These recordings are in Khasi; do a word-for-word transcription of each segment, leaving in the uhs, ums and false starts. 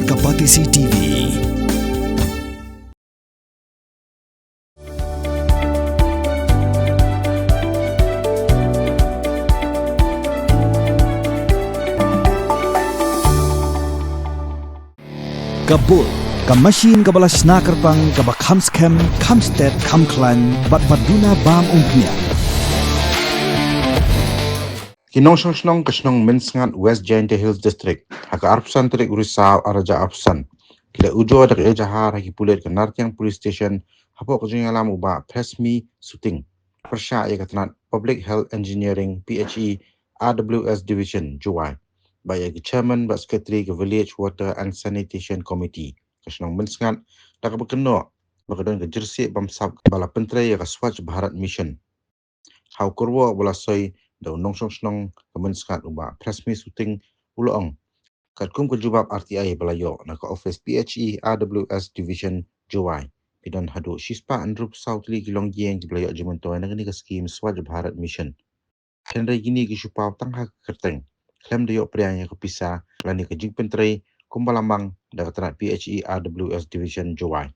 Ka Batesi T V. Ka bul, ka machine kaba la shna kyrpang, kaba kham skhem, kham stet, kham khlaiñ, bad pat duna bam umphniang. Ki nongshong shnong ka shnong Mynsngat, West Jaintia Hills District, ha ka arphew san tarik u Risaw arhajar arphew san, ki la ujor da ka ejahar ha ki pulit ka Nartiang Police Station, hapoh ka jingïalam u Bah Presmi Suting, pyrshah ïa ka tnat Public Health Engineering, P H E, R W S Division, Jowai, bad ïa ki chairman bad secretary ka Village Water and Sanitation Committee ka shnong Mynsngat, da kaba kynnoh ba ka don ka jyrsieh bamsap ba la pyntrei ïa ka Swachh Bharat Mission. Ha u kyrwoh ba la soi da u nongshong shnong ka Mynsngat u Bah Presmi Suting, u la ong, katkum ka jubab R T I ba la ïoh na ka office P H E R W S Division Jowai, ki don haduh shispah hynriewphew saw tylli ki longïing kiba la ïoh jingmyntoi na kane ka skim Swachh Bharat Mission. Hynrei kine ki shu paw tang ha ka kyrteng, khlem da ïoh pdiang ïa ka pisa lane ka jingpyntrei kumba la mang da ka tnat P H E R W S Division Jowai.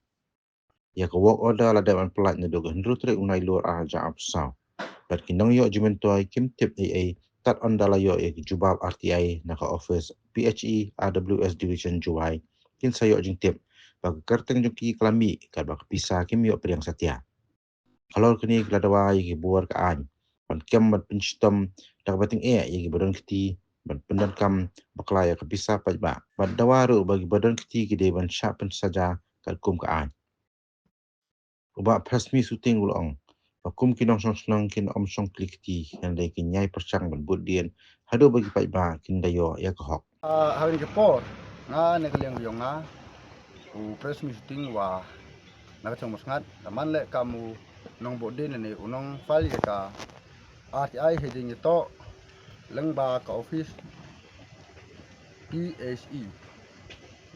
Ïa ka work order la dep ban pyllait naduh ka hynriew tarik u Nailur arhajar arphew saw. Bad ki nongïoh jingmyntoi kim tip ei ei tad ynda la ïoh ïa ka jubab R T I na ka office P H E R W S Division Jowai, kin sa ïoh jingtip ba ka kyrteng jong ki ka la mih, katba ka pisa kim ïoh pdiang satia. Halor kane ki la dawa ïa ki bor ka aiñ ban kem ban pynshitom da kaba tyngeh ïa kiba don kti ban pyndonkam bakla ïa ka pisa paidbah, bad dawa ruh ba kiba don kti ki dei ban shah pynsaja katkum ka aiñ. U Bah Presmi Suting u la ong ba kum ki nongshong shnong kin ym shong kli kti, hynrei kin ïai pyrshang ban bud dien haduh ba ki paidbah kin da ïoh ïa ka hok. Ah, ha kane ka por, nga na ka liang ka jong nga, u Presmi Suting wa na ka shnong Mynsngat, da man leh kam u nongbud dien ne u nongfile ïa ka R T I ha jingïatoh lyngba ka office P H E.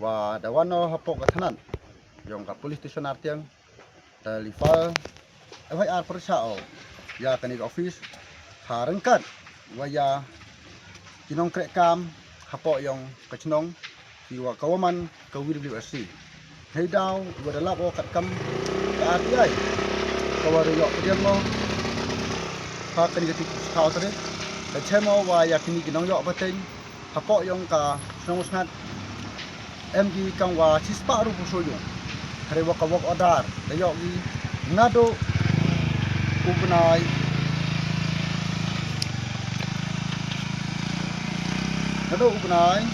Wa da wan noh hapoh ka tnat jong ka police station Nartiang, da la file F I R pyrshah ïa kane ka office ha ryngkat wa ïa ki nongkrehkam hapoh jong ka shnong, ki wa ka wa man ka V W S C. Hei daw wa da lap o katkam ka R T I ka wa da ïoh pdiang mo ha kane ka tip saw tarik, da chem o wa ïa kine ki nongïoh pateng hapoh jong ka shnong Mynsngat em ki kam wa shispah hynriewphew saw ïung. Hynrei wa ka work order da ïoh ki naduh u bnai, naduh u bnai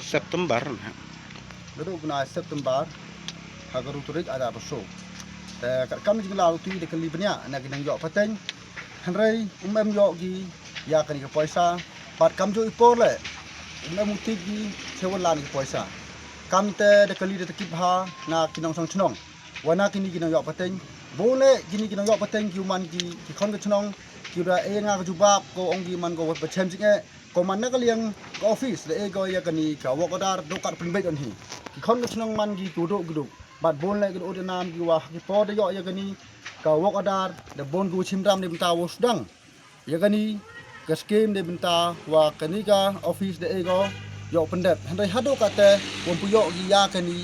September, na. Naduh u bnai September ha ka hynriew tarik arhajar arphew saw. Te katkam jinglaw tu da kylli bniah na ki nongïoh pateng, hynrei um em ïoh ki ïa kane ka poisa, bad kamjooh i por leh um em u tip ki sha wan lane ka poisa. Kamte da kylli da takip bha na ki nongshong shnong wa na kine ki nongïoh pateng, bun leh kine ki nongïoh pateng ki u man ki, ki khon ka shnong, ki da ai nga ka jubab, ko ong ki man ko wa ba chem jingeh, ko man na ka liang ka office da ai ko ïa kane ka work order, duk kat pynbeit on hi. Ki khon ka shnong man ki, ki u duk ki duk. Bad bun leh ki da u da nam ki wa ha ki por da ïoh ïa kane ka work order, da bun ki u chim ram ne bynta wa sdang ïa kane ka skim ne bynta wa kane ka office da ai ko ïoh pyndep. Hynrei haduh katte wa ym pu ïoh ki ïa kane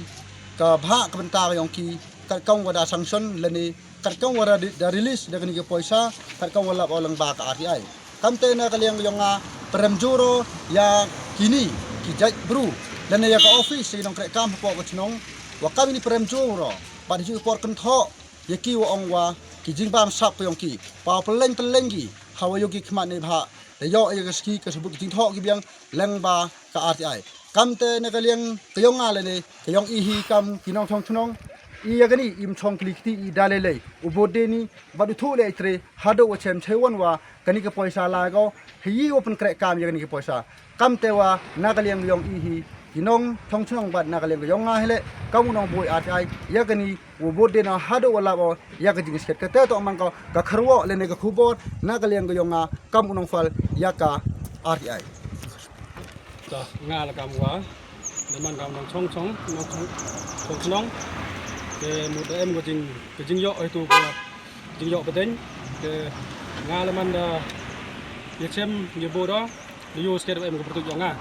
ka bhah ka bynta ka jong ki, katkam wa da sanction lane katkam wa da, da release da kane ka poisa, katkam wa lap o lyngba ka R T I. Kamte na ka liang ka jong nga pyrem jur o ïa kine ki jait bru lane ïa ka office, ïa ki nongkrehkam hapoh ka shnong, wa kam ini pyrem jur o, bad ha ki por kynthoh ïa ki wa ong wa ki jingbamsap ka jong ki, paw pylleng pylleng ki ha wa ïoh ki khmat ne bhah, da ïoh ïa ka sngi ka sbut ki jingthoh ki biang lyngba ka R T I. Kamte na ka liang ka jong nga lane ka jong i hi kam ki nongshong shnong, i ïa kane im shong kli kti, i da lei lei u bud dien i bad u thuh leh i tre haduh wa chem chei wan wa kane ka poisa la ko, ha i wa pynkrehkam ïa kane ka poisa. Kamte wa na ka liang ka jong i hi ki nongshong shnong bad na ka liang ka jong nga hi leh kam u nongbuh R T I, ïa kane u bud dien o haduh wa lap o ïa ka jingsiat. Kata toh man ko ka kyrwoh lane ka khubor na ka liang ka jong nga kam u nongfile ïa ka R T I. Ta nga la kam wa, da man kam nongshong shnong, nongshong, shong shnong. Te mut da em ko jing, ka jingïoh itu ko jingïoh pateng. Te Nga la man da ïa chem ïa bor da ïa u sket em ka pyrtuit ïa nga.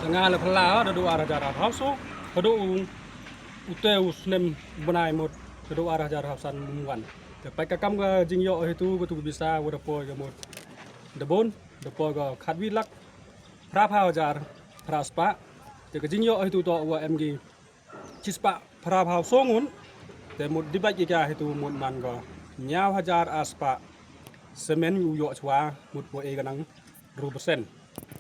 Te nga la phylla da du ar hajar arphew saw haduh u, u te u snem u bnai mut da du ar hajar arphew san mum wan. Te pat ka kam ka jingïoh hi tu ka tu ka pisa wa da poi ka mut da bun da poi ka khatwi lak phraphew hajar phra spah. Te ka jingïoh hi tu to wa em ki chispah phraphew saw ngut. Te mut dibait ïa ka hi tu mut man ka hynñiew hajar ar spah semen u ïoh chwa mut wa e ka nang ru percent.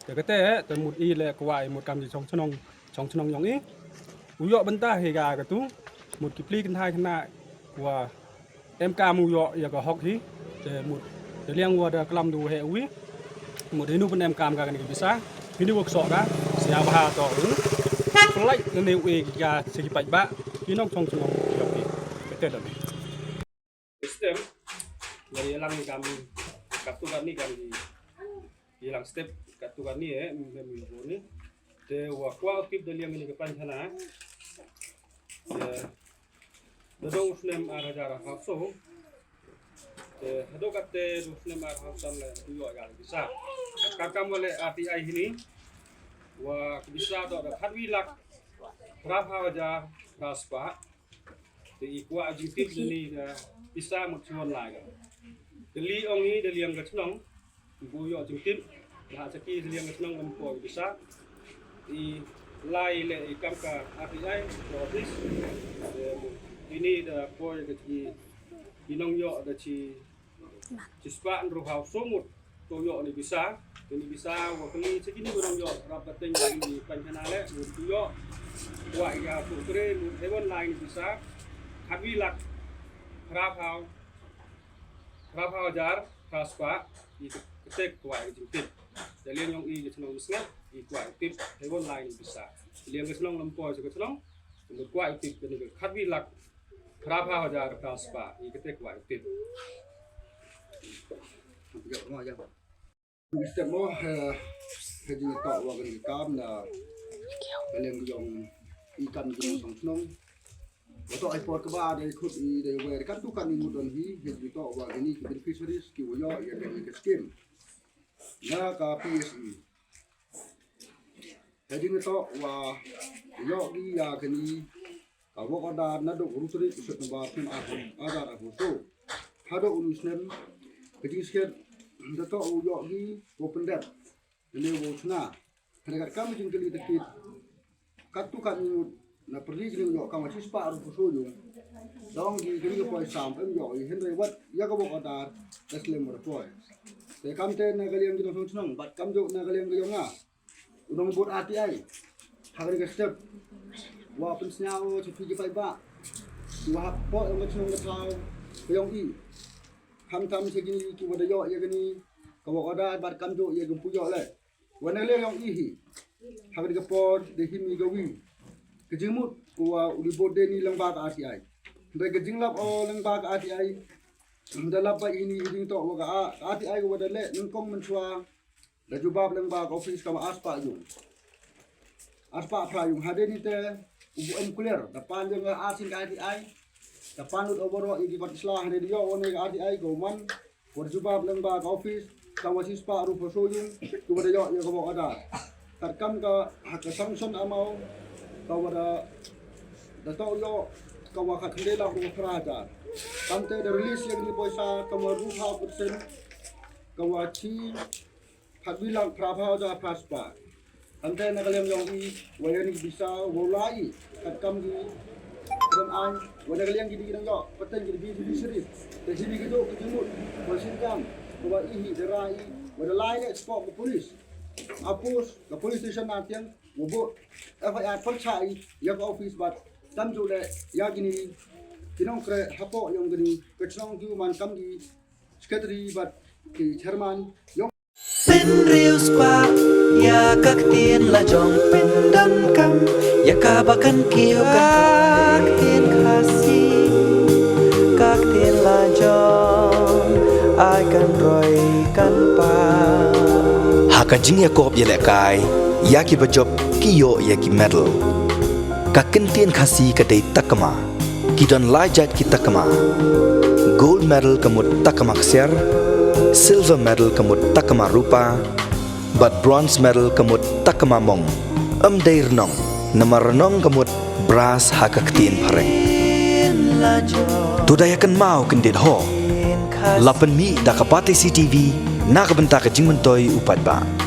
Te kate te mut i le kwah i mut kam ki chong chnong chong chnong yong i u ïoh bynta hi ka ka tu mut ki pli kynthai khynnah wa em kam u ïoh ïa ka hok hi. Te mut te liang wa da klam du he wi mut hi nu pyn em kam ka kane ka pisa hi nu wa ksoh ka sia bha to u. Pynlait ne ne u e ki ka se ki paidbah ki nong chong chnong ïoh ki. Kate da ni. Stem. Ïa ïa lang kam katu kan ni kam di. Ïa lang step katu kan ni eh mem ïa ni. Te wa kwah u tip da liang ni ka pan chana. Te da dong u snem ar hajar arphew saw. Te haduh kate du snem arphew san le u ïoh ïa ka pisa. Ka kam wa le R T I hi ni. Wa ka pisa to da khatwi lak phraphew hajar phra spah. Te i kwah jingtip da ni ka pisa mut chon lai ka. Te li ong i da liang ka chnong. Ibu ïoh jingtip. Lah saki da liang ka chnong lam poi pisa. I lai le i kam ka R T I ka office. Te ini da poi ka chi i nong ïoh da chi chispah hynriewphew saw ngut. To ïoh ni pisa. Te ni pisa wa kali chi kini wa nong ïoh rap ka teng ni pan chana le mut ïoh. Wa ïa tu kre mut hewon lai ni pisa. Khatwi lak phraphew phraphew hajar phra spah. I kate kwah i jingtip. Da liang yong i ka chnong Mesngat i kwah i tip hewon lai ni pisa. Liang ka chnong lam poi ka chnong. Mut kwah i tip ka ni ka khatwi lak phraphew hajar phra spah i kate kwah i tip. Step mo he he jingtoh wa ka ni ka kam na ka liang yong i kan jingtoh chnong. Wa toh ai por kaba da i khut i da i wer kan tu kan i mut don hi he jingtoh wa ka ni ka beneficiaries ki wa ïoh ïa ka ni ka scheme na ka P S E. He jingtoh wa ïoh ki ïa ka ni ka work order naduh u tarik u September snem ar hajar arphew saw haduh u snem ka jingskhem da toh u ïoh ki wa pyndep ne wa u chna. Hynrei kat kam jingkylli takit katu kan i mut na pyrdi jingïoh kam wa chispah arphew saw yung. Dong ki kylli ka poi sam em ïoh i hynrei wat ïa ka work order da slem wa da poi. Te kam te na ka liang ki nong chnong bad kam jok na ka liang ka yong nga u nong bud R T I. Ha ka ni ka step wa pynsngew cha phi ki paidbah ki wa hap poi ong ka chnong ka thaw ka yong i. Khamtam cha kini ki wa da ïoh ïa kani ka work order bad kam jok ïa ka pu ïoh le wa na ka liang yong i hi. Ha ka ni ka por da hi mi ka wi ka jingmut ko wa u li bud de ni lang ba ka R T I. Hynrei ka jinglap o lang ba ka R T I da lap ba i ni i jingtoh wa ka R T I ko wa da le nyngkong mynchwa. Da jubab lang ba ka office kam ar spah yung. Ar spah phra yung hadien ni te u bu em clear da pan yung ar sing ka R T I. Da pan lut overall i di pat isla hadien di yo one ka R T I ko man. Wa da jubab lang ba ka office kam wa chispah arphew saw yung. Ko wa da yo ya ka wa ada. Kat kam ka ha ka sanction amount ka wa da da to yo ka wa khat khyndai lak arphew phra hajar. Kam te da release ya ni poisa kam wa arphew percent ka wa chi Khatwi lak phraphew hajar phra spah. Hynrei na ka liang yong i wa ïa ni ki pisa wa u la i kat kam ki kren aiñ wa na ka liang ki dei ki nang ïoh pateng ki dei beneficiary. Te hi ni ki duk ki jingmut wa shin kam wa i hi da ra i wa da lai ne spok ka police. Apus ka police station na tiang wa buh F I R pyrchah i ïa ka office bad tam ju le ïa kini ki nongkreh hapoh yong kini ka chnong ki u man kam ki secretary bad ki chairman yong Pynriew spah ïa ka ktien la jong pyndonkam ïa kaba kan kiew ka ktien Khasi. Ka ktien la jong ai kan roi kan pa. Ha ka jingïakop ïalehkai ïa kiba jop ki ïoh ïa ki medal. Ka kyntien Khasi ka dei takma. Ki don lai jait ki takma. Gold medal ka mut takma ksiar, Silver medal ka mut takma rupa, bad bronze medal ka mut takma mong. Ym dei rnong, namar rnong ka mut brass ha ka ktien phareng. To da ïa kynmaw kyndit ho. La pynmih da ka Batesi TV, na ka bynta ka jingmyntoi u paidbah.